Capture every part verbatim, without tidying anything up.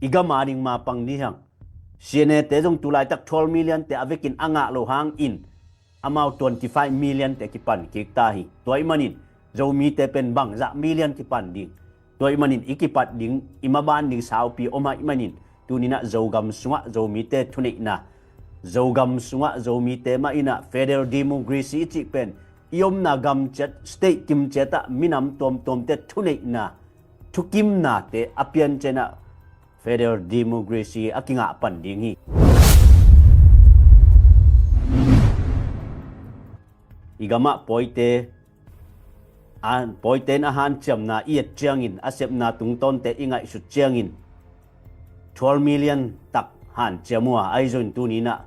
i gam a ding ma pang dih hang. C N A te zong tu laitak twelve million te a vekin a ngah lo hangin amau twenty five million te kipan kik ta hi. Tua ih manin Zomite pen bangzah million kipan ding. Tua ih manin i kipat ding, i maban ding saupi om ha ih manin, tuninah Zogam sungah Zomite thuneihna, Zogam sungah Zomite mah inah federal democracy i cih pen i omna gam ciat, state kim ciatah minam tuamtuamte thuneihna, thukimnate a pian cianah federal democracy a kingah pan ding hi. I gamah pawite, a, pawite in a hanciamna i et ciangin, a sepna tungtawnte i ngaihsut ciangin twelve million tak hanciam uh a, ahi zongin tuninah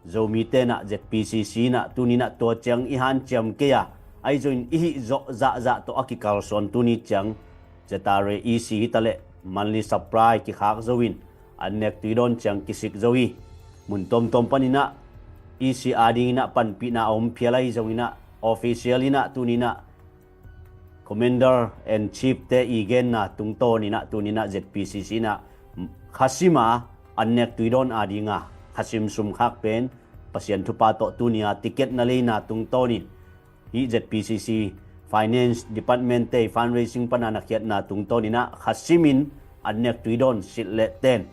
Zomite inah Z P C C inah tuninah tua ciang i hanciam kei a, ahi zongin i hih zawh zahzah tawh a kikalsuan tuni ciang Z R A E C hitaleh monthly supply kikhak zo in, an nek tui dawn ciang kisik zo hi. Mun tuamtuam paninah E C a dinginah panpihna a om phial ahi zonginah official inah tuninah Commander and Chief te i genna tungtawninah tuninah Z P C C inah khasima an nek tui dawn a dinga khasim sumkhak pen Pasian thupha tawh tunia ticket na leina tungtawnin hih Z P C C Finance Department te fundraising pana na khiatna tungtawninah khasimin an nek tui dawn silh leh ten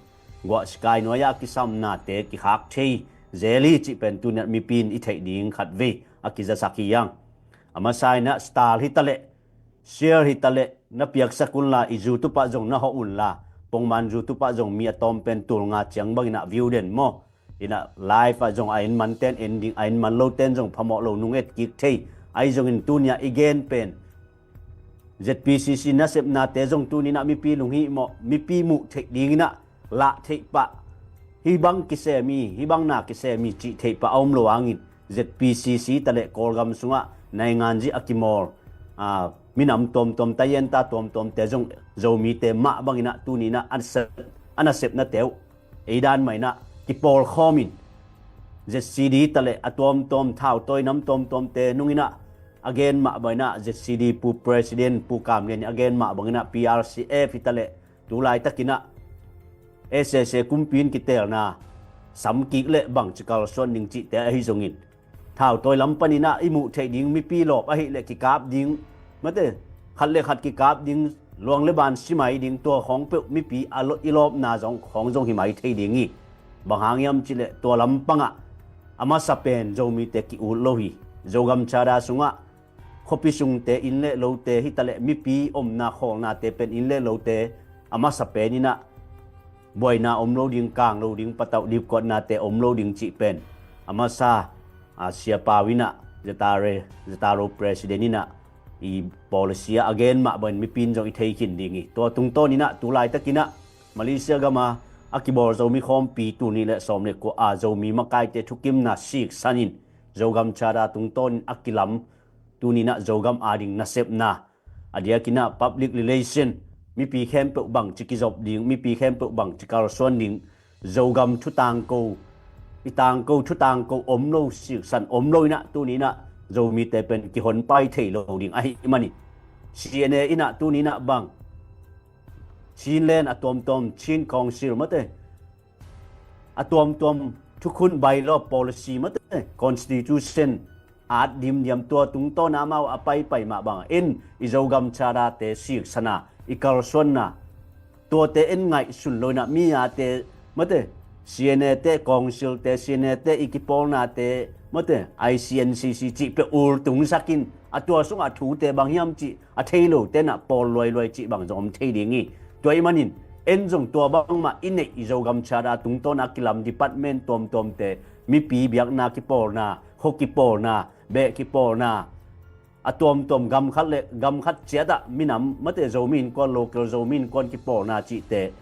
guah sikai nuai-ah kisamnate kikhak thei zel hi cih pen tuninah mipi in i theih ding khatvei a kizasak hi ang. A masa inah star hitaleh, share hitaleh, na piaksak unla, i YouTube ah zong na hawh unla, pongman YouTube ah zong mi a tawm pen tulnga ciang banginah view den maw? Inah live ah zong a en manten en ding, a en man loten zong phamawh lo nung et kik thei. Ahi zongin tunia i gen pen Z P C C nasepnate zong tuninah mipi lunghihmawh, mipi muh theih dinginah lah theih pah, hih bang kisem hi, hih bang na kisem hi cih theih pah a om lo hangin Z P C C taleh Kawlgam sungah nainganzi a kimawl, a, minam tuamtuam, tayenta tuamtuamte zong Zomite mah banginah tuninah a nasep, a nasepnate uh ei dan mah inah kipawlkhawmin Z C D taleh a tuamtuam thautawi nam tuamtuamte nunginah a gen mah banginah Z C D Pu President Pu Kam Lian in a gen mah banginah P R C F hitaleh tu laitakinah S S A kumpi in kitelna samkik leh bangci kalsuan ding cihte ahi zongin thautawi lam paninah i muh theih ding mipi lawp ahih leh kikap ding, mate, khat le khat kikap ding, luang le ban simai ding, tua khawng peuh mipi a lo-, i lawpna zong khawng zong himai thei ding hi. Bang hang hiam cihleh tua lampangah a masa pen Zomite ki-ut lo hi. Zogam Charter sungah khuapi sungte inn le lote hitaleh mipi omna khawlnate pen inn le lote a masa peninah buaina om lo ding, kang lo ding, patauh dipkuatnate om lo ding cih pen a masa, a, Sia Pau inah, Z R A, Z R O President inah i policy ah a gen mah bangin mipi in zong i thei khin ding hi. Tua tungtawninah tu laitakinah Malaysia gama a kibawl Zomi khawmpi tul nih le sawm le kua a Zomi makaite thukimna siksanin Zogam Charter tungtawnin a kilam tuninah Zogam ading nasepna, a diakinah public relation, mipi khempeuh bangci kizop ding, mipi khempeuh bangci kalsuan ding, Zogam thutangko, i tangko thutangko om lo, siksan om lo inah tuninah Zomite pen kihonpai thei lo ding ahih manin C N A inah tuninah bang Chinland a tuamtuam, Chin Council mate, a tuamtuam thukhun, bylaw, policy mate, constitution at dimdiam tua tungtawna amau a paipai mah bang in i Zogam Charter te siksana, i kalsuanna, tuate en ngaihsun lo inah mi ate mate, C N A te, Council te, C N A te i kipawlnate mate, I C N C C cih peuh ultungsakin a tua sungah thute bang hiam cih a thei lo tenah pawl luailuai cih bang zong om thei ding hi. Tua ih manin en zong tua bangmah i neih i Zogam Charter tungtawn a kilam department tuamtuamte, mipi biakna kipawlna, khua kipawlna, beh kipawlna, a tuamtuam gam khat le gam khat ciatah minam mate Zomi Innkuan, local Zomi Innkuan kipawlna cihte,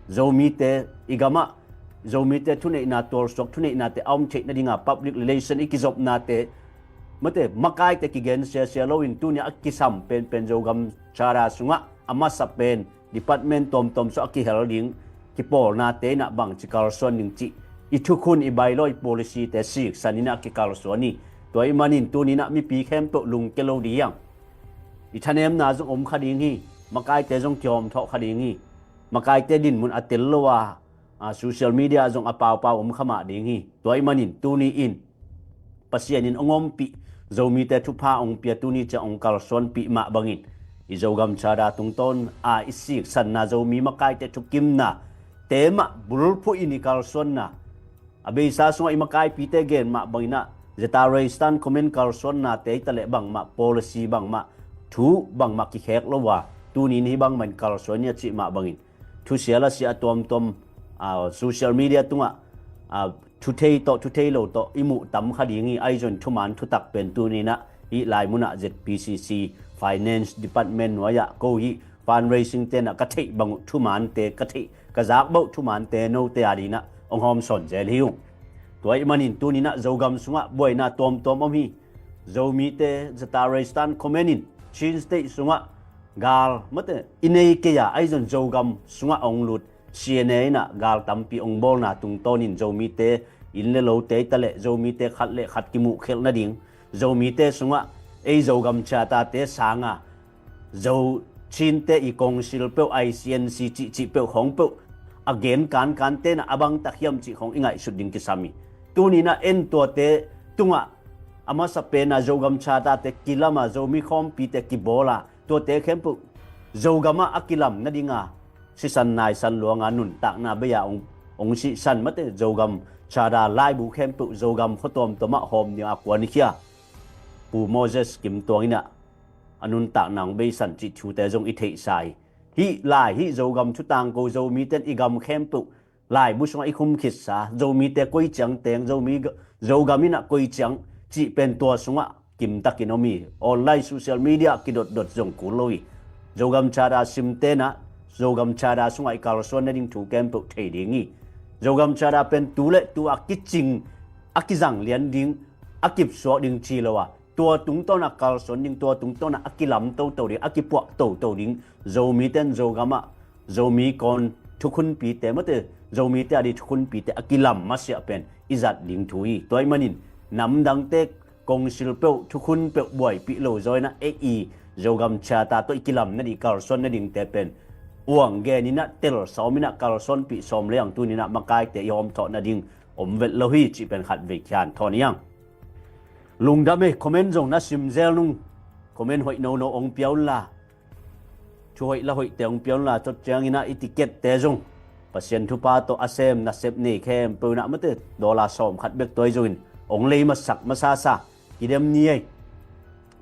Zomite i gamah Zomite thuneihna, tualsuak thuneihnate a om theih nadinga public relation i kizopnate mate, makaite kigen siasia loin tunia a kisam penpen Zogam Charter sungah a masa pen department tuamtuam sungah a kihel ding kipawlnate inah bangci kalsuan ding cih i thukhun, i bylaw, i policy te siksan inah a kikalsuan hi. Tua ih manin tuninah mipi khempeuh lungke lo ding hi hang. I thanemna zong om kha ding hi. Makaite zong kihawmthawh kha ding hi. makaite dinmun a tel lo a, a, social media zong a paupau om kha mah ding hi. Tua ahih manin tuni in Pasian in hong ompih, Zomite thupha hong pia, tuni ciang hong kalsuanpih mah bangin i Zogam Charter tungtawn a i siksanna, Zomi makaite thukimna te mah bulphuh in i kalsuanna, a beisa sungah i makaipite gen mah bangin ah, Zeta Reistan Command kalsuannate hi taleh bangmah policy, bangmah thu, bangmah kikhek lo a, tuni in hih bangmah in kalsuan hi a cih mah bangin thusia lasia a tuamtuam, a, social media tungah, a, thu thei tawh thu thei lo tawh i muh tam kha ding hi. Ahi zongin thuman thutak pen tuni in ah hih lai munah Z P C C Finance Department nuai-ah ko hih fundraising te in ah ka theih bang uh thumante, ka theih ka zak bauh thumante note a ding in ah hong hawmsawn zel hi ung. Tua ahih manin tuni in ah Zogam sungah buaina tuamtuam om hi. Zomite, Zeta Reistan Command in Chin State sungah gal mate i nei kei a, ahi zongin Zogam sungah hong lut C N A in ah gal tampi hong bawlna tungtawnin Zomite inn le lote hi taleh Zomite khat le khat kimuhkhelh nading, Zomite sungah ei Zogam Charter te sanga Zo Chinte i council peuh, I C N C cihcih peuh khawng peuh a gen kankan te in ah a bang tak hiam cih khawng i ngaihsut ding kisam hi. Tuni in ah en tuate tungah a masa pen a Zogam Charter te kilam a, Zomi khawmpite kibawl a, tuate khempeuh Zogam ah a kilam nading a sisan naisan luang a nuntakna bei a hong, hong sihsan mate Zogam Charter laibu khempeuh Zogam khua tuamtuam ah hawm ding a kuan i khia Pu Moses Kim Tuang in ah a nuntakna hong beisan cih thute zong i theihsa hi. Hih lai, hih Zogam thu tangko, Zomite in i gam khempeuh laibu sungah i khum khitsa, Zomite koi ciang teng, Zomi, Zogam in ah koi ciang cih pen tua sungah kimtakin om hi. Online social media kidotdot zong kul lo hi. Zogam Charter simte in ah Zogam Charter sungah i kalsuan nading thu khempeuh thei ding hi. Zogam Charter pen tu le tu a kicing, a kizang lian ding, a kipsuak ding ci lo a, tua tungtawn a kalsuan ding, tua tungtawn a kilam toto ding, a kipuah toto ding, Zomite in Zogam ah Zomi kawn thukhunpite mate, Zomite a di thukhunpite a kilam masiah pen i zat ding thu hi. Tua ahih manin namdangte council peuh, thukhun peuh buaipih lo zaw in ah ei i Zogam Charter tawh i kilam nading, kalsuan nadingte pen uang gen in ah tel sawm in ah kalsuanpih sawm leng tuni in ah makaite i hawmthawh nading om vet lo hi cih pen khatvei khian thawn hi hang. Lungdam ei, comment zong na sim zel nung, comment hoih nono hong pia unla, thu hoih la hoihte hong pia unla, tua ciangin ah i ticket te zong Pasian thupha tawh a sem nasep nei khempeuh in ah mate dollar sawm khat bek tua hi zongin hong lei masak masasa kidem ni ei.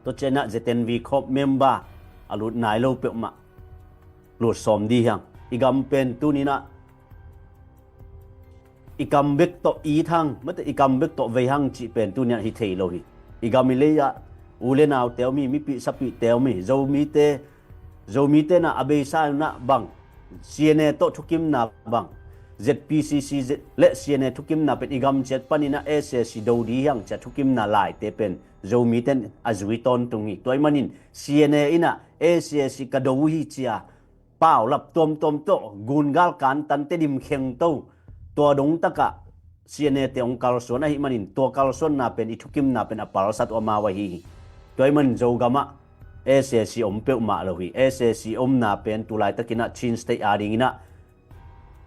Tua ciangin ah Z N V Corp member a lut nai lo peuhmah lut sawm dih hang. I gam pen tuni in ah i kam bek tawh it hang mate, i kam bek tawh vei hang cih pen tuni in ah hi thei lo hi. I gam i lei ah u le naute om hi, mipih sapihte om hi. Zomite, Zomite in ah a beisa in ah bang C N A tawh thukimna bang, Z P C C le C N A thukimna pen i gam ciat panin ah S A C do dih hang ci a thukimna laite pen Zomite in a zui tawntung hi. Tua ahih manin C N A in ah S A C ka do uh hi ci a paulap tuamtuam tawh gungal kantante dim khengto, tua dong takah C N A te hong kalsuan ahih manin tua kalsuanna pen i thukimna pen a palsat uh amau ahi hi. Tua ahih manin Zogam ah S A C om peuhmah lo hi. S A C omna pen tu laitakin ah Chin State a dingin ah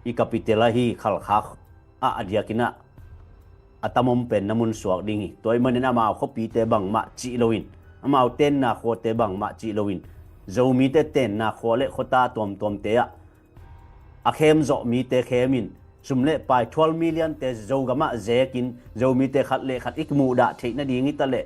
i capital ahi Khalkha ah a diakin ah a tam om pen na mun suak ding hi. Tua ahih manin amau khuapite bangmah cih loin, amau tenna khuate bangmah cih loin, Zomite tenna khua le khuata tuamtuamte ah a khem zawh mite khemin sum le pai twelve million te Zogam ah zekin Zomite khat le khat i muhdah theih nading hi taleh,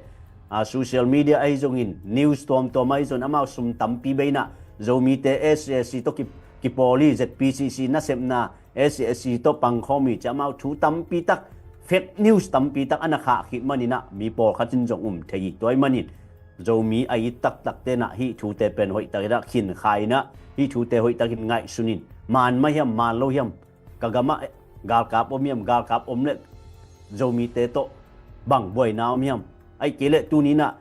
a, social media ahi zongin, news tuamtuam ahi zongin amau sum tampi bei in ah Zomite S A C tawh ki, kipawl hi, Z P C C nasepna S A C tawh pangkhawm hi ci a amau thu tampi tak, fake news tampi tak a na khah khit manin ah mi pawlkhat in zong um thei hi. Tua ahih manin Zomi a it taktakte in ah hih thute pen hoihtakin ah khin kha in ah, hih thute hoihtakin ngaihsun in, man mah hiam, man lo hiam, ka gam ah galkap om hiam, galkap om leh Zomite tawh bang buaina om hiam, ahih kei leh tuni in ah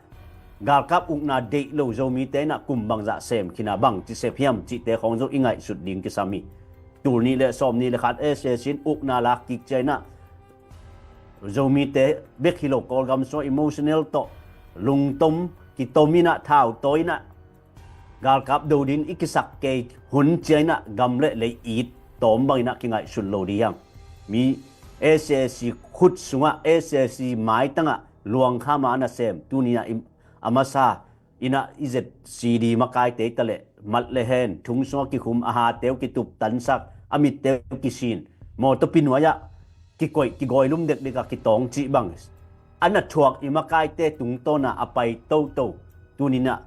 galkap ukna deih lo Zomite in ah kum bangzah sem khin a, bangci sep hiam cihte khawng zong i ngaihsut ding kisam hi. Tul nih le sawmnih le khat S A C in ukna lak kik ciang in ah Zomite bek hi lo, Kawlgam sungah emotional tawh lungtom kitom in ah, thautawi in ah galkap do ding i kisak kei hun ciangin ah gam le lei it tawm bangin ah kingaihsun lo ding hi hang. Mi S A C khut sungah, S A C maitangah luangkham a nasem, tuni-in ah i, a masa in ah i Z C D makaite hi taleh, mat le hen, thong sungah kikhum, a hate uh kitup tansak, a mitte uh kisin, mawtawpi nuai-ah kikoih, kigawi lum dekdek a kitawng cih bang a na thuak i makaite tungtawn a a pai toto, tuni-in ah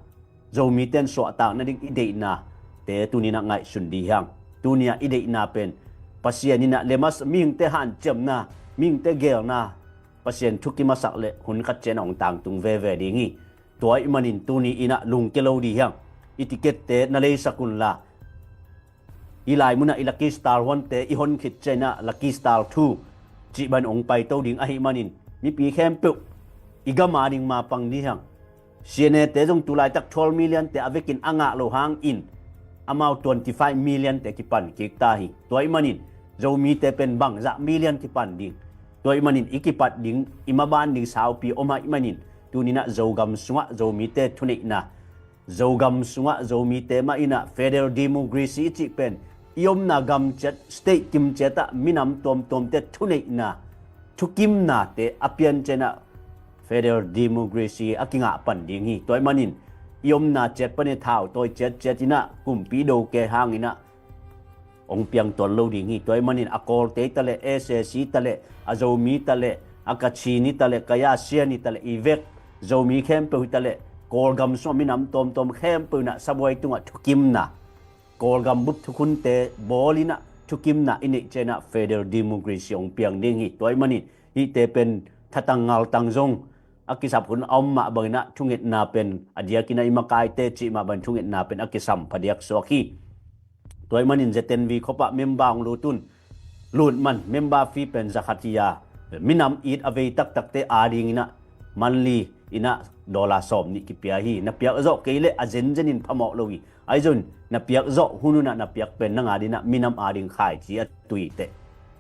Zomite in suahtak nading i deihnate tuni-in ah ngaihsun ding hi hang. Tuni-ah i deihna pen Pasian in ah le mas, mihingte hanciamna, mihingte geelna, Pasian thukim a sak le hun khat ciangin ah hong tangtung veve ding hi. Tua ahih manin tuni-in ah lungkia lo ding hi hang. I ticket-te na leisak unla, hih lai munah i Lucky Star huante i hon khit ciangin ah Lucky Star two cih bangin hong paito ding ahih manin, mipi khempeuh i gam a ding mapang ding hi hang. C N A-te zong tulaitak twelve million-te a vekin a ngah lo hangin amau twenty-five million-te kipan kik ta hi. Tua ahih manin Zomite pen bangzah million kipan ding? Tua ahih manin i kipat ding, i maban ding saupi om ahih manin, tuni-in ah Zogam sungah Zomite thuneihna, Zogam sungah Zomite mah in ah federal democracy i cih pen i omna gam ciat, state kim ciatah minam tuamtuamte thuneihna, thukimnate a pian ciangin ah federal democracy a kingah pan ding hi. Tua ahih manin i omna ciat panin thau tawi ciatciat in ah kumpi do kei hangin ah hong piang tuan lo ding hi. Tua ahih manin a Kawlte hi taleh, S A C hi taleh, a Zomi hi taleh, a Kachin hi taleh, Kayah Sian hi taleh, i vek Zomi khempeuh hi taleh, Kawlgam sungah minam tuamtuam khempeuh in ah sabuai tungah thukimna, Kawlgam bup thukhunte bawl in ah thukimna i neih ciangin ah federal democracy hong piang ding hi. Tua ahih manin hihte pen thatang ngaltang zong a kisap hun a om mah bangin ah thungetna pen a diakin ah i makaite cih mah bangin thungetna pen a kisam phadiak suak hi. Tua ahih manin Z N V khop ah member hong lut un. Lut man, member fee pen za khat hi a, minam it a vei taktakte a dingin ah monthly in ah dollar sawm nih kipia hi. Na piak zawh kei leh a zenzenin phamawh lo hi. Ahi zongin na piak zawh hun un ah na piak pen nang a dingin ah minam a ding khaici a tui teh.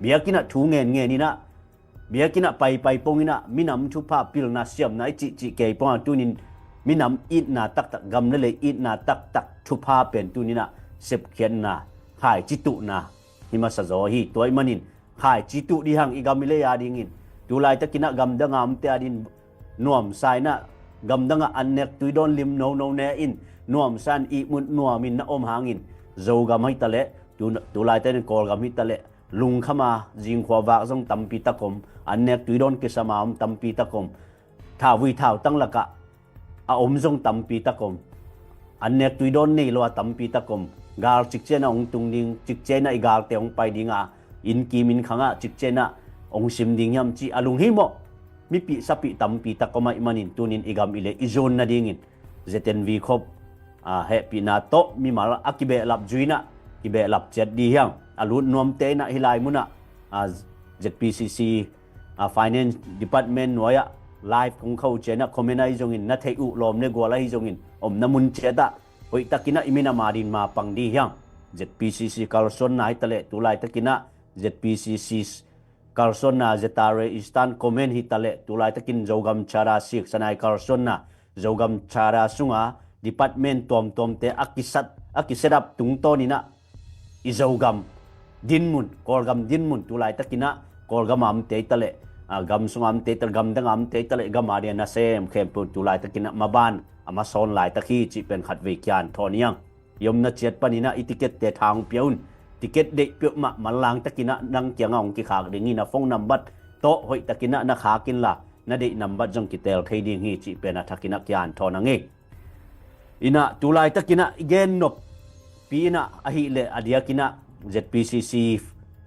Biakinn ah thu ngenngen in ah, biakinn ah paipai pong in ah minam thupha pilna siamna i cihcih kei pong a, tuni-in minam itna taktak, gam le lei itna taktak thupha pen tuni-in ah sepkhiatna, khaici tuhna hi masa zaw hi. Tua ahih manin khaici tuh ding hi hang i gam i lei a dingin. Tulaitakin ah gamdang a omte a dingin nuamsa in ah, gamdang ah annek tuidawn lim nono ne in, nuamsa in ihmut nuamin na om hangin, Zogam hi taleh, tu, tulaitakin Kawlgam hi taleh, lungkham a zingkhua vak zong tampi tak om, annek tuidawn kisam a om tampi tak om, thauvui thautang lakah a om zong tampi tak om, annek tuidawn nei lo a tampi tak om, gal cikcian ah hong tung ding, cikcian ah i galte hong pai ding a, inn kim inn khang ah cikcian ah hong sim ding hiam cih a lunghimawh mipih sapih tampi tak om ahih manin, tuni-in i gam i lei i zuan nadingin Z N V khop, a, hehpihna tawh mimal a kibehlap zui in ah kibehlap ciat ding hi hang. A lut nuamte in ah hih lai mun ah, a, Z P C C, a, Finance Department nuai-ah live kong kha uh ciangin ah comment ahi zongin, na theih uh lawm le gual ahi zongin, omna mun ciat ah hoihtakin ah i minam a dingin mapang ding hi hang. Z P C C kalsuanna hi taleh, tulaitakin ah Z P C C kalsuanna, Z R A Eastern Command hi taleh, tulaitakin Zogam Charter siksan a i kalsuanna, Zogam Charter sunga department tuamtuamte a kisat, a kiset up tungtawn in ah i Zogam dinmun, Kawlgam dinmun, tulaitakin ah Kawlgam a omte hi taleh, a, gam sung a omte hi taleh, gamdang a omte hi taleh, gam a dingin a nasem khempeuh tulaitakin ah maban a masawn laitak hi cih pen khatvei kianthawn hi hang. I omna ciat panin ah i ticket-te tha hong pia un. Ticket deih peuhmah manlangtakin ah nang kiangah hong kikhak ding hi. Na phone nambat tawh hoihtakin ah na khak inla, na deih nambat zong kiteel thei ding hi cih pen a thakin ah kianthawn a ngei. In ah tulaitakin ah i gen noppi in ah ahih leh, a diakin ah Z P C C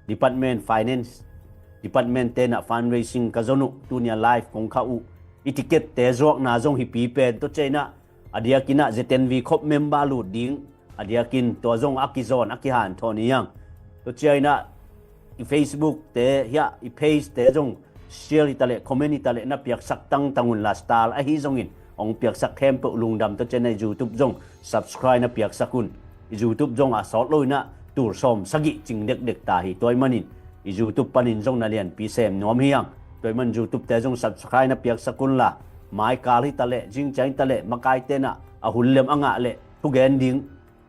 Department, Finance Department-te in ah fundraising ka zon uh, tuni-a live kong kha uh, i ticket-te zuakna zong hipi pen, tua ciangin ah a diakin ah Z N V khop member lut ding, a diakin tua zong a kizawn, a kihanthawn hi hang. Tua ciangin ah i Facebook-te hiah, i page-te zong share hi taleh, comment hi taleh, na piaksak tangtang unla, star ahi zongin hong piaksak khempeuh lungdam. Tua ciangin ah i YouTube zong subscribe na piaksak un. I YouTube zong a sawt lo in ah tul sawm sagih cing dekdek ta hi. Tua ahih manin i YouTube panin zong na lianpi sem nuam hi hang. Tua ahih manin YouTube-te zong subscribe na piaksak unla, maikal hi taleh, zingciang hi taleh, makaite in ah a hun lem a ngah leh thugen ding,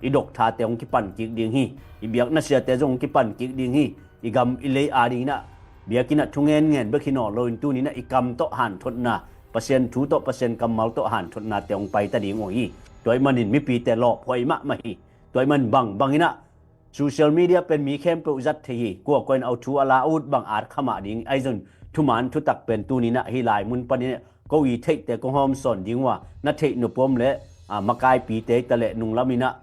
i dokthate hong kipan kik ding hi. I biakna siate zong hong kipan kik ding hi. I gam i lei a dingin ah biakinn ah thungen ngen bek hi nawn loin tuni-in ah i kam tawh hanthotna, Pasian thu tawh, Pasian kammal tawh hanthotnate hong paita ding uh hi. Tua ahih manin mipite lawphuai mahmah hi. Tua ahih manin bangbang in ah social media pen mi khempeuh zat thei hi. Kuakua in a thu a la ut bang at kha mah ding ahi zongin thuman thutak pen tuni-in ah hih lai mun panin ah ko i theihte kong hawmsawn ding uh a, na theih nop om leh, a, makaipite ta leh nunglam in ah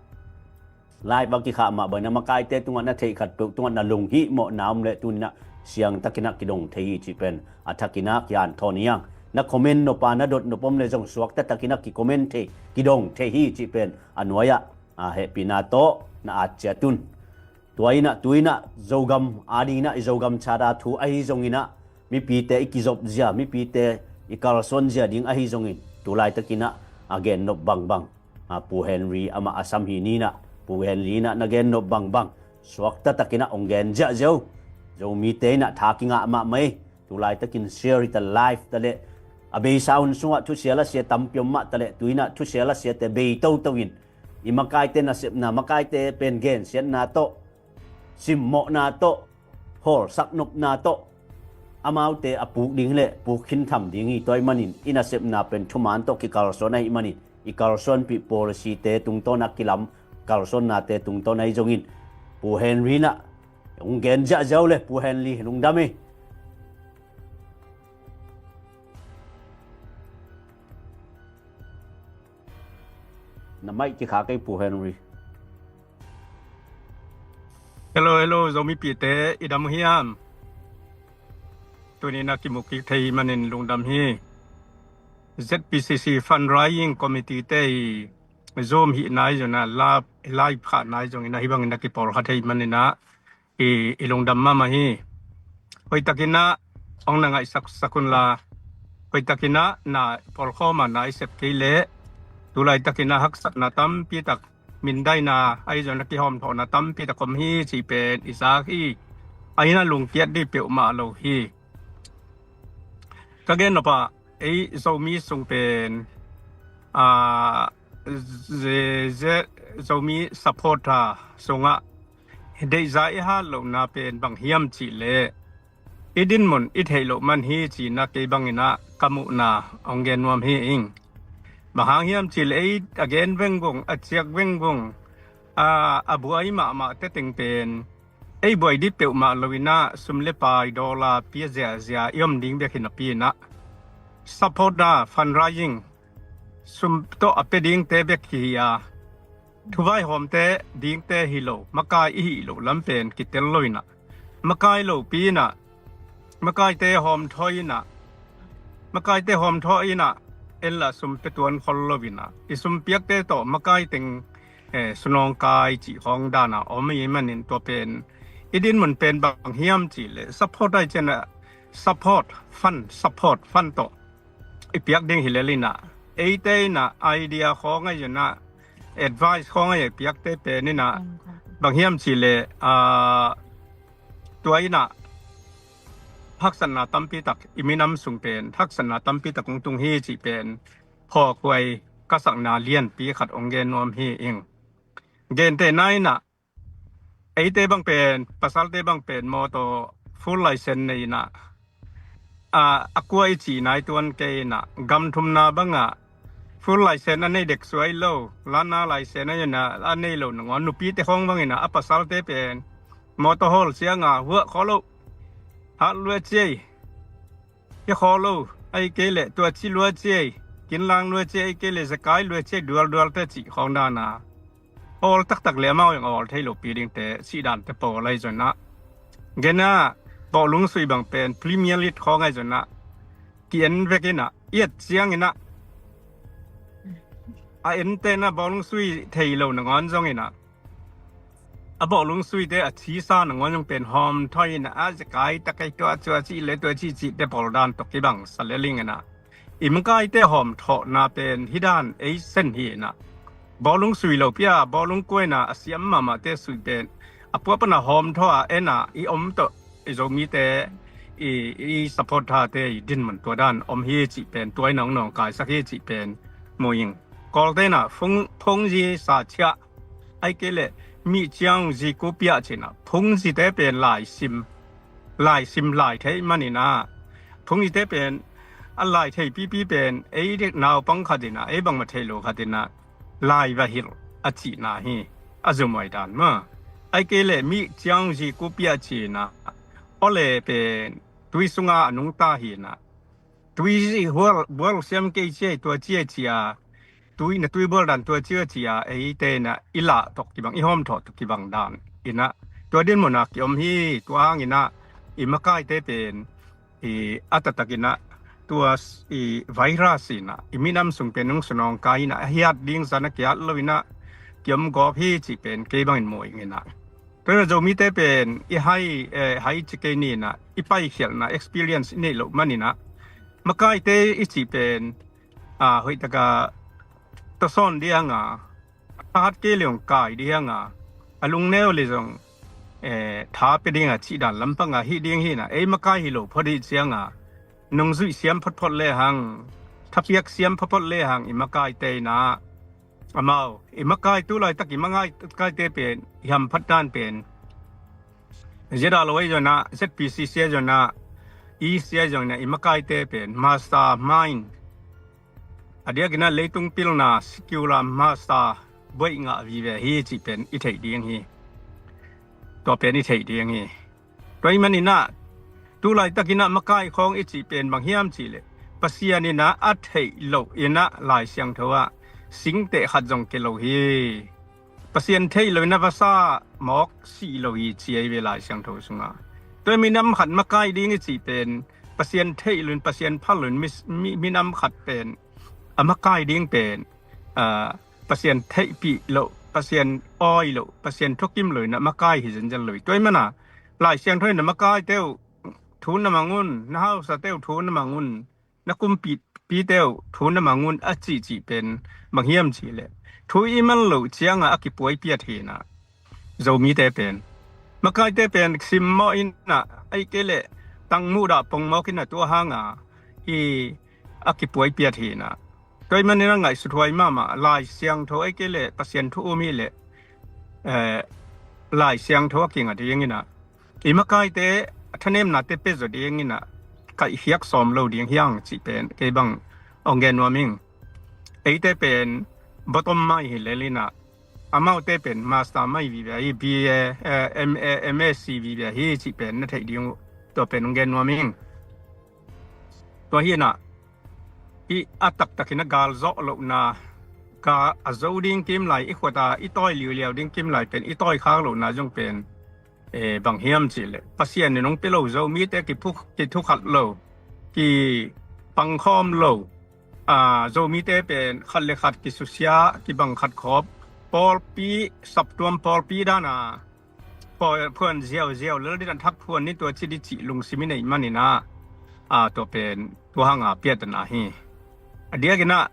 live a kikhah mah bangin ah makaite tungah na theih khatpeuh tungah na lunghimawhna om leh tuni-in ah siangtakin ah kidong thei hi cih pen a thakin ah kihanthawn hi hang. Na comment nop a na dot nop om leh zong suakta takin ah kicomment thei, kidong thei hi cih pen a nuai-ah, a, hehpihna tawh na at ciat un. Tua in ah, tu-in ah Zogam a dingin ah, i Zogam Charter thu ahi zongin ah, mipite i kizop zia, mipite i kalsuan zia ding ahi zongin, tu laitakin ah a gen nop bangbang, a, Pu Henry amah a sam hi ni-in ah, Pu Henry in ah na gen nop bangbang suakta takin ah hong gen ziahziah uh. Zomite in ah tha kingah mahmah hi. Tu laitakin share hi ta, live ta leh, a beisa hun sungah thusia lasia tampi om mah ta leh, tu-in ah thusia lasiate bei toto in, i makaite nasepna, makaite pen gensiatna tawh, simmawhna tawh, hawlsak nopna tawh amaute a puk ding hi leh puk khintham ding hi. Tua ahih manin i nasepna pen thuman tawh kikalsuan ahih manin i kalsuanpih policyte tungtawn a kilam kalsuannate tungtawn ahi zongin Pu Henry in ah hong gen ziahziah uh leh, Pu Henry, lungdam hi. Na mic kikhak ei, Pu Henry. Hello, hello, Zomipihte, i dam uh hiam? Tuni-in ah kimu kik thei manin lungdam hi. Z P C C Fundraising Committee te i Zoom hihna ahi zongin ah, live, live khahna ahi zongin ah, hih bangin ah kipawlkhat thei manin ah i, i lungdam mahmah hi. Hoihtakin ah hong na ngaihsak sak un la, hoihtakin ah na pawlkhawm a na i sep kei leh, tu laitakin ah haksatna tampi tak, mindaina ahi zongin ah kihawmthawhna tampi tak om hi cih pen i zak hi. Ahi zongin ah lungkiat ding peuhmah lo hi. Ka gen nop ah, ei Zomi sung pen, a, ze-, ze-, Zomi supporter sungah deihzah i hat lohna pen bang hiam cih leh, i dinmun i theih loh man hi ci-in ah kei bangin ah ka muhna hong gen nuam hi ing. Bang hang hiam cih leh ei a gen vengvung, a ciak vengvung, a, a buai mahmahte teng pen ei buai ding peuhmah lo-in ah sum le pai, dollar pia ziahziah i om ding bek hi napi-in ah, supporter, fundraising, sum tawh a pia dingte bek hi a, thuvaihawmte dingte hi lo, makai i hih loh lam pen kitel lo-in ah, makai lopi-in ah, makaite hawmthawi-in ah, makaite hawmthawi-in ah, en lah sum pia tuan khol lo-in ah, i sum piakte tawh makai teng, eh, sunawngkai cih khawng dan a om ahih manin tua pen i dinmun pen bang hiam cih leh, support ahi ciangin ah, support fund, support fund tawh i piak ding hi lel-in ah, eite in ah idea khawng ahi zongin ah, advice khawng ahi a piakte pen in ah, bang hiam cih leh, a, tua in ah haksatna tampi tak, i minam sung pen haksatna tampi tak hong tung hi cih pen phawkhuai ka sakna lianpi khat hong gen nuam hi ing. Gentehna in ah, eite bang pen, pasalte bang pen mawtaw full license nei-in ah, a, a kua i cih nai tuan kei in ah, gam thumna bangah full license a nei dek suai lo, learner license a nei lo nangawn, nupite khawng bangin ah, a pasalte pen mawtaw hawl ciangah huah khawh lo, hat lua ciai, hia khawh lo, ahih kei leh tua ci lua ciai, kinlang lua ciai, ahih kei leh zekai lua ciai dualdualte cih khawng dan a, hawl taktak leh amau in a hawl thei lopi dingte, cih dante pawl ahi zongin ah, gen ah, bawlung sui bang pen Premier League khawng ahi zongin ah, ki-en vek in ah, i et ciangin ah, a ente in ah bawlung sui thei lo nangawn zongin ah, a bawlung suite a cisa nangawn zong pen hawmthawi in ah, a zekai tak ei, tua tua cih leh tua cih cihte pawl dan tawh kibang sa lel ing in ah, i makaite hawmthawhna pen hih dan ei sen hi in ah, bawlung sui lopi a, bawlung kua in ah a siam mahmahte sui pen a pua pan a hawmthaw a en a i om tawh, i Zomite i, i supporterte i dinmun tua dan om hi cih pen, tua in ah hong nawngkaisak hi cih pen mu ing. Kawlte in ah phung, phungzi sa ciah, ahih kei leh mi ciang zi ku piah ci-in ah phungzite pen laisim, laisim lai thei manin ah, phungzite pen a lai thei pipi pen ei dek naupang khat in ah, ei bangmah thei lo khat in ah lai va hilh a cihna hi, a zumhuai dan maw. Ahih kei leh mi ciang zi ku piah ci-in ah, awle pen tui sungah a nungta hi-in ah, tui zi hual, bual siam kei ci-a, tua ci-a ci-a, tui na tui bual dan tua ci-a ci-a, eite in ah i lah tawh kibang, i hawmthawh tawh kibang dan in ah, tua dinmun ah ki-om hi. Tua hangin ah i makaite pen i a taktak in ah tua i virus in ah i minam sung pen hong sunawngkai in ah, a hiat ding zan a kiat lo in ah ki-om gawp hi cih pen kei bangin mu ing in ah. Tua in ah Zomite pen i hai, eh, hai ci kei ni in ah, i paikhialhna experience i neih loh manin ah, makaite i cih pen, ah, hoih takin tawsawn ding a, a hat kei leh hong kai ding a, a lungneu leh zong, eh, tha pia ding a cih dan lampang a hih ding hi in ah, ei makai hi lo phot hi ciang a, nungzuih siam photphot lehang, thapiak siam photphot lehang i makaite in ah, amau i makai, tu laitak i makaite pen i hamphat dan pen, Z R lo ahi zongin ah, Z P C C ahi zongin ah, E C ahi zongin ah, i makaite pen mastermind, a diakin ah leitung pilna secular master buaih ngah vive hi cih pen i theih ding hi. Tua pen i theih ding hi. Tua ahih manin ah tu laitakin ah makai khawng i cih pen bang hiam cih leh, Pasian in ah a theih loh in ah Lai Siangtho ah singteh khat zong kei lo hi. Pasian theih loh in ah vasa mawk sih lo hi ci ahi ve Lai Siangtho sungah. Tua minam khat makai ding i cih pen Pasian theih loh in, Pasian phal loh in mi, mi, minam khat pen a makai ding pen, ah, Pasian theihpih loh, Pasian awi loh, Pasian thukim loh in ah makai hi zenzen lo hi. Tua ahih manin ah Lai Siangtho in ah makaite uh thu na mang un, na hausate uh thu na mang un, na kumpite uh thu na mang un a cihcih pen bang hiam cih leh, thu i mang loh ciang a a kipuai piat hi in ah, Zomite pen, makaite pen simmawh in ah, ahih kei leh tangmuh dah pongmawk in ah, tua hang a hi a kipuai piat hi in ah. Tua ahih manin ah ngaihsut huai mahmah, Lai Siangtho ahih kei leh Pasian thu um hi leh, eh, Lai Siangtho a kinga ding in ah, i makaite a thanemnate pia zaw ding in ah kaihkhiat sawm lo ding hi hang cih pen kei bang hong gen nuam ing. Eite pen bottom mai hi lel in ah, amaute pen master mai vive hi, B A, eh, M A, M A C vive hi cih pen na theih ding uh, tua pen hong gen nuam ing. Tua hi in ah, i a taktakin a gal zawh lohna, ka a zo ding kim lai, i khuata i tawi liuliau ding kim lai pen i tawi khak lohna zong pen, eh, bang hiam cih leh, Pasian in hong pia lo, Zomite kiphuk, kithukhat lo, kipangkhawm lo, ah, Zomite pen khat le khat kisusia, kibang khat khawp, pawlpi, saptuam pawlpi dan a, phuan ziauziau lel ding a thak phuan ni tua ci ding cih lungsim i neih manin ah, ah, tua pen tua hang a piatana hi. A diakin ah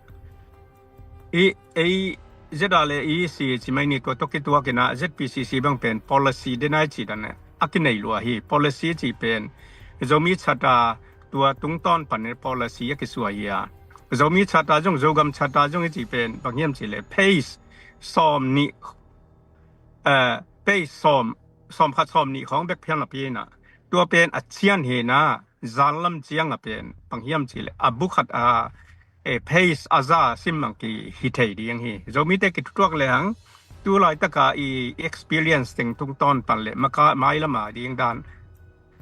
i, ei Z R le E C ci mai ni, tua tawh kituakin ah Z P C C bang pen policy ding a i cih dan a kinei lua hi. Policy cih pen Zomi Charter tua tungtawn panin policy a kisuah hi a, Zomi Charter zong, Zogam Charter zong i cih pen bang hiam cih leh page sawm nih, eh, page sawm, sawm khat sawm nih khawng bek phial napi in ah, tua pen a cian hi in ah, zan lam ciang a pen bang hiam cih leh a bu khat a, eh, page a za sim mang kihi thei ding hi. Zomite kithutuak lehang, tu laitak a i experience teng tungtawn pan le maka, mailam a ding dan,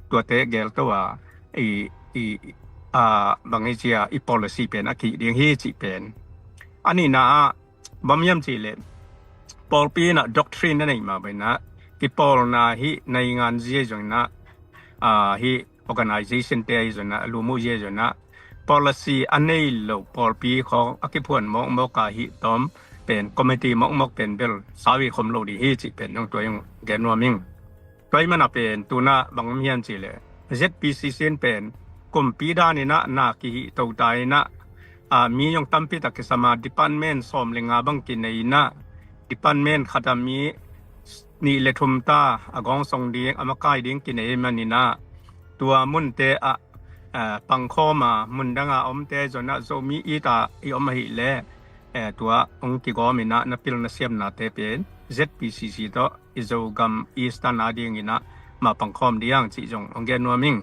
tuate gelto a, i, i, a, bang i ci a, i policy pen a kihih ding hi cih pen. A nihna ah, bang hiam cih leh, pawlpi in ah doctrine a neih mah bangin ah, kipawlna hih naingan zia zongin ah, a, hih organization te ahi zongin ah, lumuh zia zongin ah, policy a nei lo pawlpi khawng a kiphuan mawkmawk a hih tawm pen, committee mawkmawk pen bel sau i khom lo ding hi cih pen zong tua zong gen nuam ing. Tua ahih manin ah pen tu-in ah bang om hiam cih leh, Z P C C in pen kumpi dan in ah na kihih to ta in ah, a, mi zong tampi tak kisam a, department sawm le nga bang kinei in ah, department khat ah mi nih le thum ta a gawngsong ding, a makai ding kinei ahih manin ah, tua munte ah, a, pangkhawm a, mun dang a omte zong ah Zomi it a i om ahih leh, eh, tua hong kigawm inah na pil na siamnate pen Z P C C tawh i Zogam Eastern a dinginah mapang khawm diang cih zong hong gen nuam ing.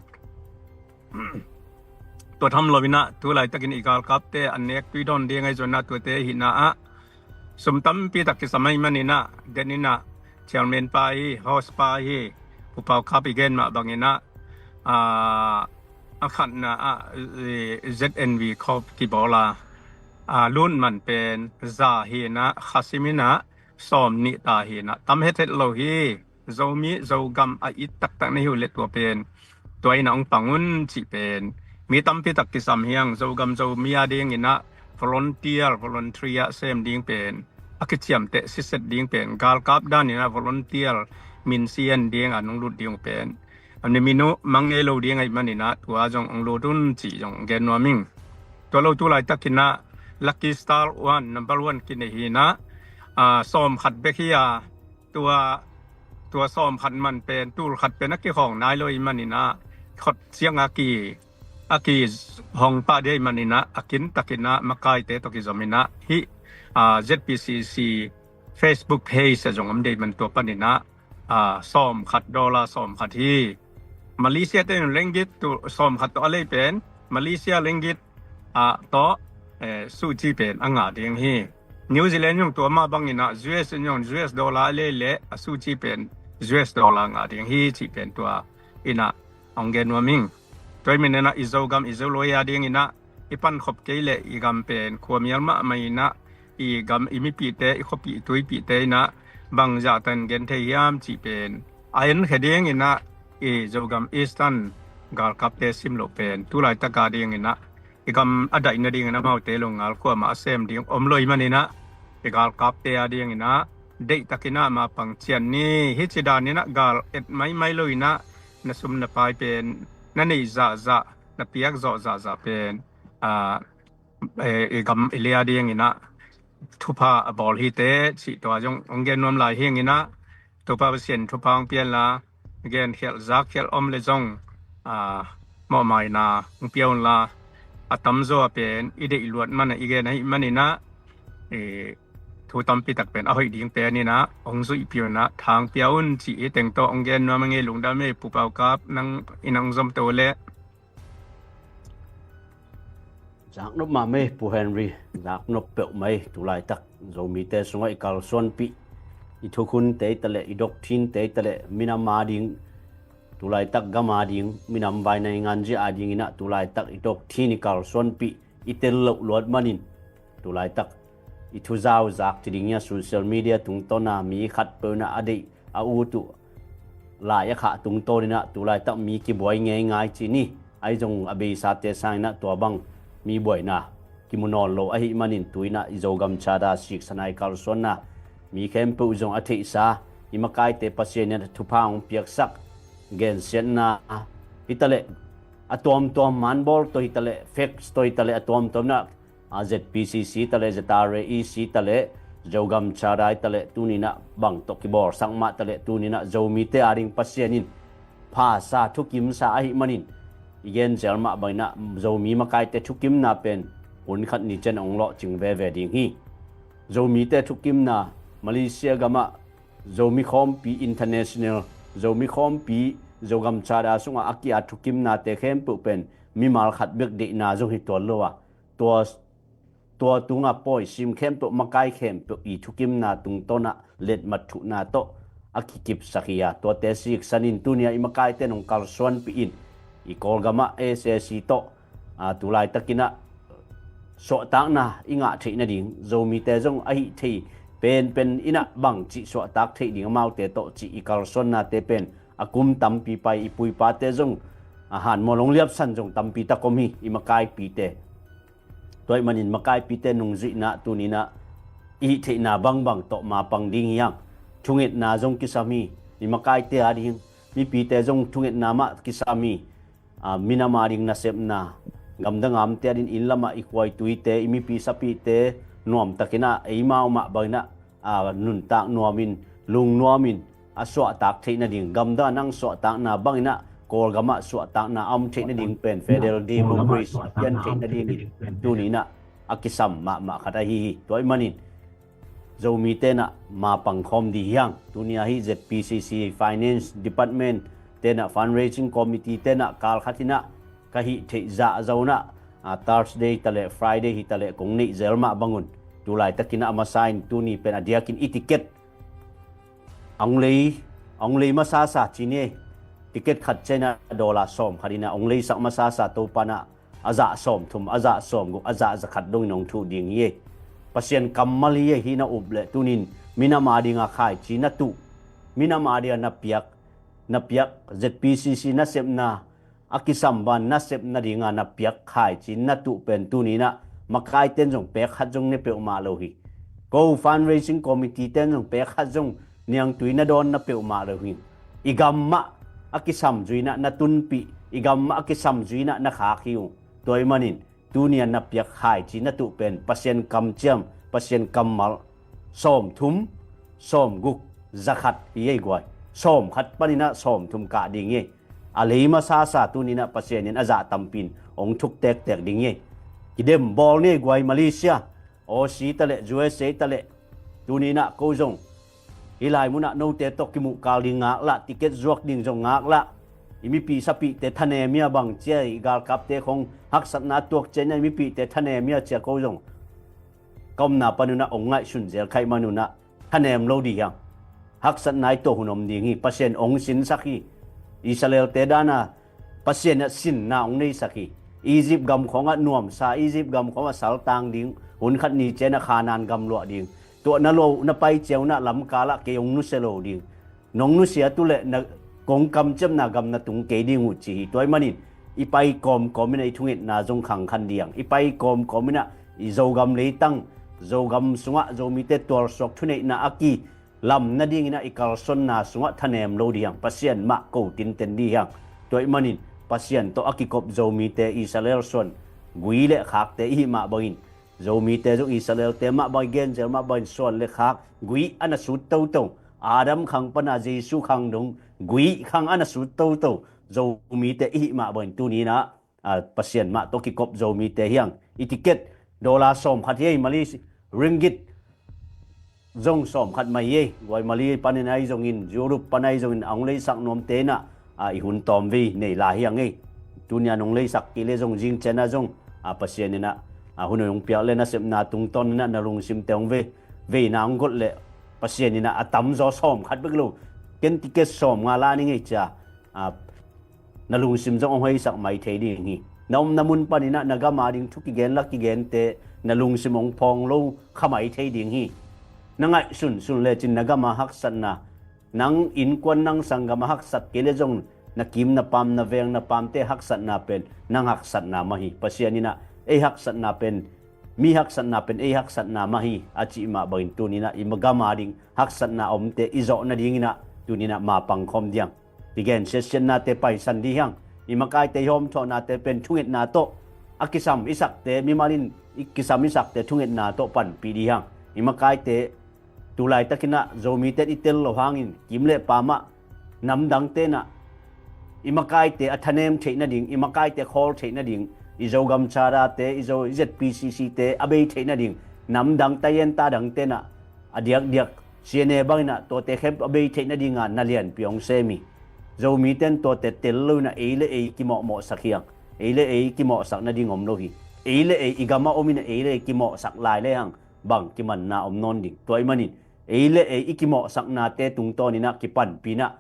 Tua tham lo inah tu laitakin i galkapte an nek tui dawn ding ahi zongin ah tuate hihna ah sum tampi tak kisam ahih maninah den inah chairman pa hi, host pa hi, Pu Pau Kap i gen mah banginah, ah, a khatna ah, eh, Z N V khawp kibawl a, ah, lut man pen za hi inah khasim inah sawm nih ta hi inah tam hethet lo hi. Zomi Zogam a it taktak na hi uh leh tua pen tua inah hong pang un cih pen mi tampi tak kisam hi ang. Zogam Zomi a dinginah volunteer, voluntary a sem ding pen a kiciamteh siset ding pen galkap daninah volunteer min sian ding a nung lut ding uh pen a ni minu mang ngei lo ding ahih maninah tua zong hong lut un cih zong gen nuam ing. Tua lo tu laitakinah Lucky Star One, number one kinei hi inah, ah, sawm khat bek hi a, tua, tua sawm khat man pen tul khat pen a kikhawng nai lo ahih maninah khot ciang a ki, a kihong pah ding ahih maninah a kintakinah makaite tawh kizom inah hih, ah, Z P C C Facebook page a zong om ding ahih man tua paninah, ah, sawm khat dollar sawm khat hi. Malaysia te in ringgit tu sawm khat tawh a lei pen Malaysia ringgit, ah, tawh, eh, suci pen a ngah ding hi. New Zealand zong tua mah banginah U S in zong U S dollar a lei leh a suci pen U S dollar ngah ding hi cih pen tua inah hong gen nuam ing. Tua ahih maninah i Zogam i Zolui a dinginah i pankhop kei leh i gam pen khuamial mahmah inah i gam i mipite, i khuapih tuipihte inah bangzah tan gen thei hiam cih pen a enkhia dinginah i Zogam Eastern galkapte sim loh pen tu laitak a dinginah i gam a daih nadingin amaute lo ngal kuamah a sem ding om lo ahih maninah i galkapte a dinginah deihtakinah mapang cian ni. Hih ci daninah gal et maimai lo inah na sum na pai pen na neih zahzah, na piak zawh zahzah pen, ah, eh, i gam i lei a dinginah thupha a bawl hi teh cih tua zong hong gen nuam lai hi inginah Topa Pasian thupha hong pia inla, genkhialh zakkhialh om leh zong, ah, mawhmaina hong pia unla, a tamzaw a pen i deih luat man a i gen ahih maninah, eh, thu tampi tak pen a hoih ding pen inah hong zuihpih unah thang pia un cih hi teng tawh hong gen nuam a ngei. Lungdam ei Pu Pau Kap, nang inah hong zom to leh. Zaknop mahmah ei Pu Henry, zaknop peuhmah ei. Tu laitak Zomite sungah i kalsuanpih i thukhunte hi taleh, i doctrine te hi taleh, minam a ding, tu laitak gam a ding, minam vaina i nganzia a dinginah tu laitak i doctrine i kalsuanpih i tel loh luat manin tu laitak i thuzauzak ci ding hi a, social media tungtawna mi khatpeuh inah a deih a ut uh lai a khah tungtawninah tu laitak mi kibuai ngeingai ci ni. Ahi zong a beisate sanginah tua bang mi buaina kimu nawn lo ahih manin tu inah i Zogam Charter siksana i kalsuanna mi khempeuh zong a theihsa i makaite Pasian inah thupha hong piaksak gensiatna hi taleh, a tuamtuam manbawl tawh hi taleh, fax tawh hi taleh, a tuamtuam inah, a, Z P C C taleh, Z R A E C taleh, Zogam Charter hi taleh, tuninah bang tawh kibawlsak mah taleh, tuninah Zomite a ding Pasian in phasa thukimsa ahih manin i genzel mah banginah Zomi makaite thukimna pen hun khat ni ciang hong lawhcing veve ding hi. Zomite thukimna, Malaysia gamah Zomi Khawmpi International, Zomi Khawmpi, Zogam Charter sungah a ki-at thukimnate khempeuh pen mimal khat bek deihna zong hi tuan lo a, tua, tua tungah pawi sim khempeuh, makai khempeuh i thukimna tungtawnah letmat thuhna tawh a kikipsak hi a, tuate siksanin tuni-ah i makaite in hong kalsuanpih in, i Kawlgamah S A C tawh, aa, tu laitakinah suahtakna i ngah theih nading, Zomite zong a hih thei penpen inah bangcih suahtak theih ding amaute tawh cih i kalsuannate pen a kum tampi pai, i puipate zong a hanmual hong liapsan zong tampi tak om hi, i makaipite. Tua ahih manin makaipite nungzuihna tuninah i hih theihna bangbang tawh mapang ding hi hang. Thungetna zong kisam hi, i makaite a ding, mipite zong thungetna mah kisam hi. Aa, minam a ding nasepna, gamdang a omte a ding, inn lamah i khuaituite, i mipi sapite nuamtakinah eimau mah banginah, aa, nuntak nuamin, lungnuamin a suahtak theih nading, gamdang a nang suahtakna banginah Kawlgamah suahtakna a om theih nading pen federal democracy a pian theih nadingin tuninah a kisam mahmah khat ahi hi. Tua ahih manin Zomite in ah mapang khawm dih hiang. Tuni a hi Z P C C Finance Department te in ah, Fundraising Committee te in ah, kal khat in ah ka hih theih zah zo in ah, a, Thursday ta leh Friday hi ta leh kong neih zel mah bangun, tu laitakin ah a masa in tuni pen a diakin i ticket a hong lei, a hong lei masasa ci ni. Ticket khat ciang in ah dollar sawm khat in ah a hong leisak masasa, Topa in ah a zah sawm thum, a zah sawm guk, a zah za khat dongin hong thuh ding hi. Pasian kammal hi. Hih na up leh tunin minam a ding a khaici na tuh, minam a ding a na piak, na piak, Z P C C nasepna a kisam ban nasep nading a na piak khaici na tuh pen tuni in ah makaite in zong pek khat zong ne peuhmah lo hi. Ko Fundraising Committee te in zong pek khat zong niangtui na dawn na peuhmah lo hi. I gam mah a kisam zui in ah na tunpih, i gam mah a kisam zui in ah na khak hi uh. Tua ahih manin tuni a na piak khaici na tuh pen Pasian kamciam, Pasian kammal, sawm thum, sawm guk, za khat hi ei guai. Sawm khat panin ah sawm thum kah ding hi. A lei masasa tuni in ah Pasian in a zah tampi in hong thuk tektek ding hi. Kidem bawl ni ei guai, Malaysia, Aussie ta leh, U S A ta leh. Tuni in ah ko zong hih lai mun ah note tawh kimuh kal ding ngaklah, ticket zuak ding zong ngaklah. I mipih sapihte thanem hi a, bang ci a, i galkapte khong haksatna tuak ciang in ah i mipihte thanem hi a ci a ko zong ka omna pan un ah hong ngaihsun zel kha ahih man un ah thanem lo dih hiang. Haksatna i tuah hun om ding hi. Pasian hong sinsak hi. Israel-te dan a Pasian in ah sinna hong neisak hi. Egypt gam khawng ah nuamsa, Egypt gam khawng ah saltang ding, hun khat ni ciang in ah Khanaan gam luah ding. Tua na lo, na pai ciang un ah lamkal ah kei hong nusia lo ding. Nong nusia tu leh na, kong kamciamna gam na tung kei ding uh ci hi. Tua ahih manin i pai kawmkawm in ah i thungetna zong khangkhan dih hiang. I pai kawmkawm in ah i Zogam leitang, Zogam sungah Zomite tualsuak thuneihna a kilam nading in ah i kalsuanna sungah thanem lo dih hiang. Pasian mah ko tinten dih hiang. Tua ahih manin Pasian tawh a kikop Zomite, Israel suan gui le khakte i hih mah bangin, Zomite zong Israel-te mah bang, i gen zel mah bangin suan le khak gui a na sut toto, Adam khang pan a Jesu khang dong gui khang a na sut toto Zomite i hih mah bangin tuni in ah, a, Pasian mah tawh kikop Zomite hiang. I ticket dollar sawm khat hi ei, Malay ringgit zong sawm khat mah hi ei. Guai, Malay panin ahi zongin, Europe pan ahi zongin a hong leisak nuamte in ah, a, i hun tawm vei nei lai hiang ei. Tuni a nong leisak kei leh zong zing ciang ah zong, a, Pasian in ah, a, hun hong piak leh nasepna tungtawn in ah na lungsimte hong vei, veina hong golh leh Pasian in ah a tamzaw sawm khat bek lo, ken ticket sawm nga la ning ei ci a, a, na lungsim zong hong hoihsak mai thei ding hi. Na omna mun panin ah na gam a ding thu kigen la kigente na lungsim hong phawng lo kha mai thei ding hi. Na ngaihsunsun lecin na gam a haksatna, nang innkuan nang sanggam a haksat kei leh zong na kim na paam, na veng na paamte haksatna pen nang haksatna mah hi. Pasian in ah ei haksatna pen, mi haksatna pen ei haksatna mah hi a cih mah bangin tuni in ah i gam a ding haksatna omte i zawh nading in ah tuni in ah mapang khawm dih hiang. Kigen siatsiatnate paisan dih hiang. I makaite i hawmthawhnate pen thungetna tawh a kisam i sakte, mimal in i kisam i sakte thungetna tawh panpih dih hiang. I makaite tu laitakin ah Zomite in i tel loh hangin kim le paam ah namdangte in ah i makaite a thanem theih nading, i makaite khawl theih nading, i Zogam Charter-te, i Zo, i Z P C C-te a bei theih nading namdang, tayenta dangte in ah a diakdiak C N A bangin ah tuate khempeuh a bei theih nading a na lianpi hong sem hi. Zomite in tuate tel lo in ah ei le ei kimawhmawhsak hiang. Ei le ei kimawhsak nading om lo hi. Ei le ei i gam a om in ah ei le ei kimawhsak lai le hang bang kimanna om nawn ding. Tua ahih manin ei le ei i kimawhsaknate tungtawn in ah kipanpih in ah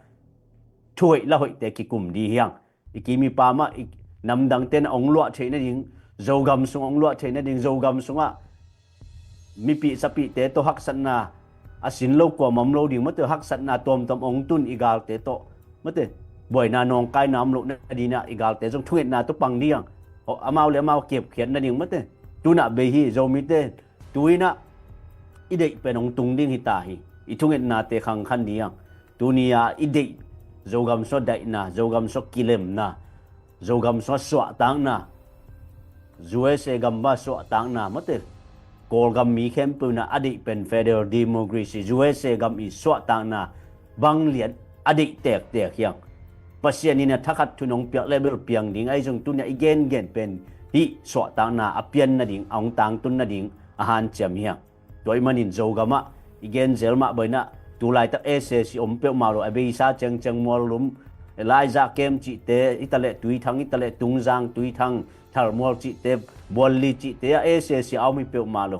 thuhoih lahoihte kikum dih hiang. I kim i paam ah i namdangte in ah hong luah theih nading, Zogam sung hong luah theih nading, Zogam sungah mipih sapihte tawh haksatna a sin lo kuamah om lo ding, mate, haksatna tuamtuam hong tun i galte tawh, mate, buaina nawngkaina om loh nading in ah i galte zong thungetna tawh pang dih hiang. Amau le amau kepkhiat nading, mate, tu in ah bei hi. Zomite tu in ah i deih pen hong tung ding hi ta hi. I thungetnate khangkhan dih hiang. Tuni a i deih, Zogam sung daihna, Zogam sung kilemna, Zogam sung suahtakna, U S A gam bang suahtakna, mate, Kawlgam mi khempeuh in ah a deih pen federal democracy, U S A gam i suahtakna bang lian a deih tektek hiang. Pasian in ah thakhat thu nong piak le bel piang ding ahi zong tuni a i gengen pen hih suahtakna a pian nading, a hong tangtun nading a hanciam hi hang. Tua ahih manin Zogam ah i gen zel mah bangin ah, tu laitak S A C om peuhmah lo, a beisa ciangciang Muallum, Laizah kem cihte, hitaleh Tuithang, hitaleh Tungzang, Tuithang, Thalmual cihte, Bualli cihte ah S A C a om hi peuhmah lo.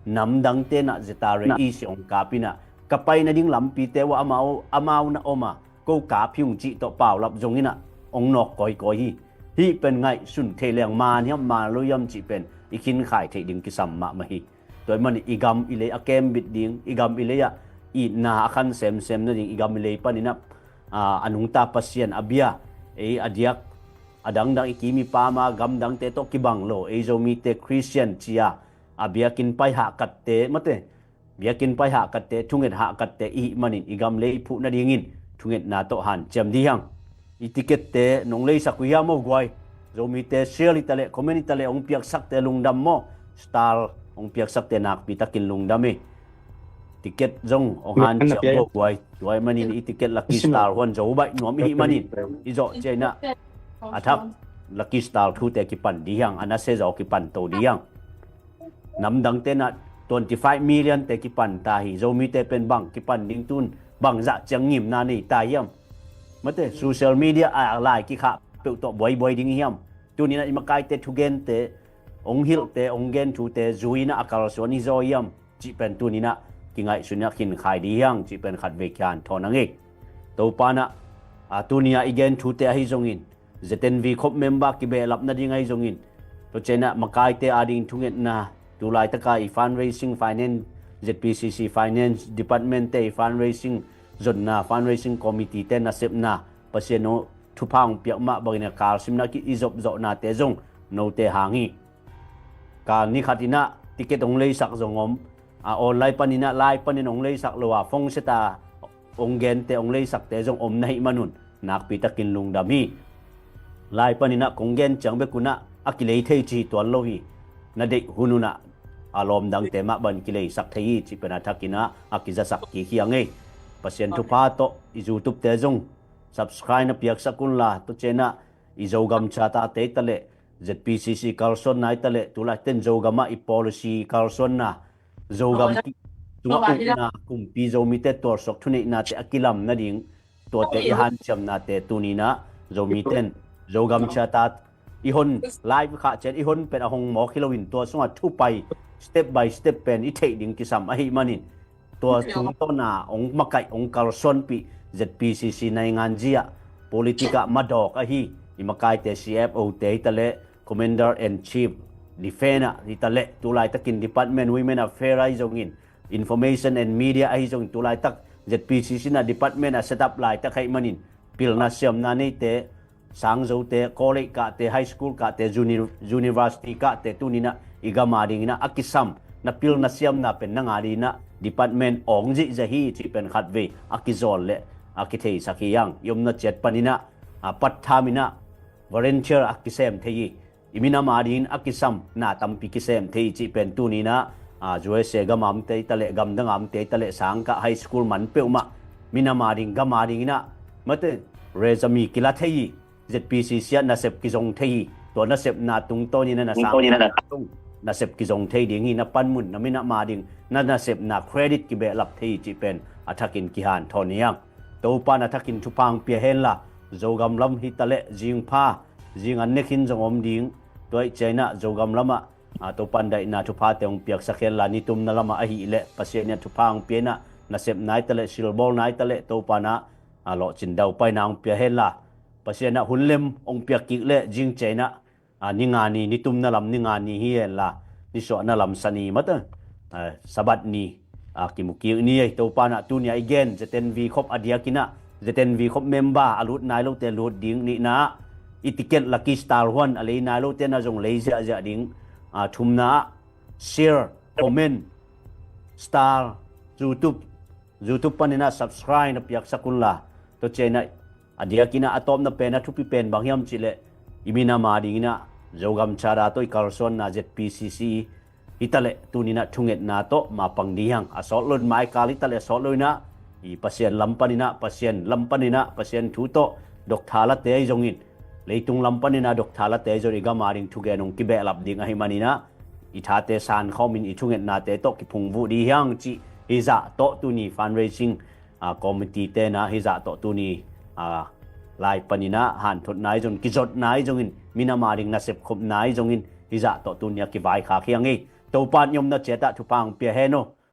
Namdangte in ah Z R A E C hong kap in ah, ka pai nading lampite uh ah amau, amau na om a, ko kap hi ung cih tawh paulap zong in ah hong nawk kawikawi hi. Hih pen ngaihsun thei leng man hiam, man lo hiam cih pen i khinkhai theih ding kisam mahmah hi. Tua ahih manin i gam i lei a kembit ding, i gam i lei ah itna a khan semsem nading, i gam i lei panin ah, a, a nungta Pasian a bia, ei a diak, a dangdang i kim i pam a, gamdangte tawh kibang lo, ei Zomite Khristian ci a, a biakinn pai hahkatte, mate, biakinn pai hahkatte, thunget hahkatte i hih manin i gam lei phuh nadingin thungetna tawh hanciam dih hang. I ticket-te nong leisak uh hiam aw guai? Zomite share hitaleh, comment hitaleh, hong piaksakte lungdam maw? Star hong piaksakte nakpi takin lungdam hi. Ticket zong hong hanciam aw guai. Tua ahih manin i ticket Lucky Star huan zo baih nuam i hih manin, i zawh ciangin ah a thak Lucky Star thute kipan dih hang, a nasia zaw kipan to dih hang. Namdangte in ah twenty five million-te kipan ta hi. Zomite pen bang kipan ding, tun bangzah ciang ngimna nei ta hiam? Mate, social media a lai kikhah peuh tawh buaibuai ding hiam? Tuni in ah i makaite thugente, hong hilhte, hong gen thute zui in ah a kalsuan hi zaw hiam cih pen tuni in ah kingaihsun in ah khinkhai dih hang cih pen khatvei kihanthawn hang ei. Topa in ah, a, tuni a i gen thute ahi zongin, Z N V khop member kibehlap nading ahi zongin, tua ciangin ah makaite ading thungetna, tu laitaka i fundraising finance, Z P C C finance department-te i fundraising zonna, fundraising committee-te nasepna, Pasian aw, thupha hong piak mah bangin a kalsimna ki i zopzawhnate zong note hang hi. Ka ni khat in ah ticket hong leisak zong om, a online panin ah, live panin hong leisak lo a, phone set a hong gente, hong leisakte zong om na hih manun nakpi takin lungdam hi. Live panin ah kong gen ciang bek un ah a kilei thei cih tuan lo hi. Na deih hun un ah a lawmdangte mah bang kileisak thei hi cih pen a thakin ah a kizasak kik hi hang ei. Pasian thupha tawh i YouTube-te zong subscribe na piaksak unla, tua ciangin ah i Zogam Charter-te hitaleh, Z P C C kalsuanna hitaleh, tu laitak Zogam ah i policy kalsuanna, Zogam ki tungah ukna, kumpi Zomite tualsuak thuneihnate a kilam nading, tuate i hanciamnate tuni in ah Zomite in Zogam Charter i hon live khah ciang i hon pen a hong mawk hi loin, tua sungah thupai step by step pen i theih ding kisam ahih manin, tua tungtawna hong makaih, hong kalsuanpih Z P C C naingan zia politika madawk ahi i makaite C F O-te hitaleh, Commander in Chief Defense ah hitaleh, tu laitakin Department Women Affairs ahi zongin, Information and Media ahi zongin, tu laitak Z P C C in ah department a set up laitak ahih manin, pilna siamna neite, sangzote, college kahte, high school kahte, uni-, university kahte, tuni in ah i gam adingin ah a kisam na pilna siamna pen nang adingin ah department awng zihziah hi cih pen khatvei a kizawn leh a kitheisak hi hang. I omna ciat panin ah, a, part-time in ah volunteer a kisem thei hi. I minam adingin a kisam na tampi kisem thei hi cih pen tuni in ah, a, U S A gam a omte hitaleh, gamdang a omte hitaleh, sangkah, high school man peuhmah, minam ading, gam adingin ah, mate, resume kila thei hi. Z P C C ah nasep kizong thei hi. Tua nasepna tungtawnin ah na sang, nasep kizong thei ding hi. Na panmun, na minam ading, na nasepna credit kibehlap thei hi cih pen a thakin kihanthawn hi hang. Topa in a thakin thupha hong pia henla, Zogam lam hitaleh, zingpha, zing an ne khin zong om ding. Tua ahih ciangin ah Zogam lamah, a, Topa in daihna thuphate hong piaksak henla, nitumna lamah ahih leh Pasian in ah thupha hong pia in ah, nasepna hitaleh, silbawlna hitaleh, Topa in ah, a, lawhcin daupaina hong pia henla, Pasian in ah hun lem hong piak kik leh zing ciangin ah, a, ni nga ni, nitumna lam ni nga ni hi henla, nisuahna lam sa ni, mate, a, Sabbath ni, a, kimu kik ni ei. Topa in ah tuni a i gen Z N V khop a diakin ah, Z N V khop member a lut nai lote lut ding, nihna ah i ticket Lucky Star huan a lei nai lote in ah zong lei ziahziah ding, a, thumna ah share, comment, star, YouTube, YouTube panin ah subscribe na piaksak unla, tua ciangin ah a diakin ah a tawpna pen, a thupi pen bang hiam cih leh, i minam adingin ah Zogam Charter tawh i kalsuanna Z P C C hitaleh, tuni in ah thungetna tawh mapang dih hang. A sawt lo in, mai kal hitaleh a sawt lo in ah, i Pasian lam panin ah, Pasian lam panin ah, Pasian thu tawh, Doctor late ahi zongin, leitung lam panin a doctor late zong i gam a ding thugen hong kibehlap ding ahih manin ah i thate sankhawmin i thungetnate tawh kiphungvuh dih hiang cih hizah tawh tuni fundraising committee tenah hizah tawh tuni lai paninah hanthotna i zong kizotna i zongin minam a ding nasep khopna i zongin hizah tawh tuni a kivaikhak hiang ei. Topa in i omna ciatah thupha hong pia hen aw.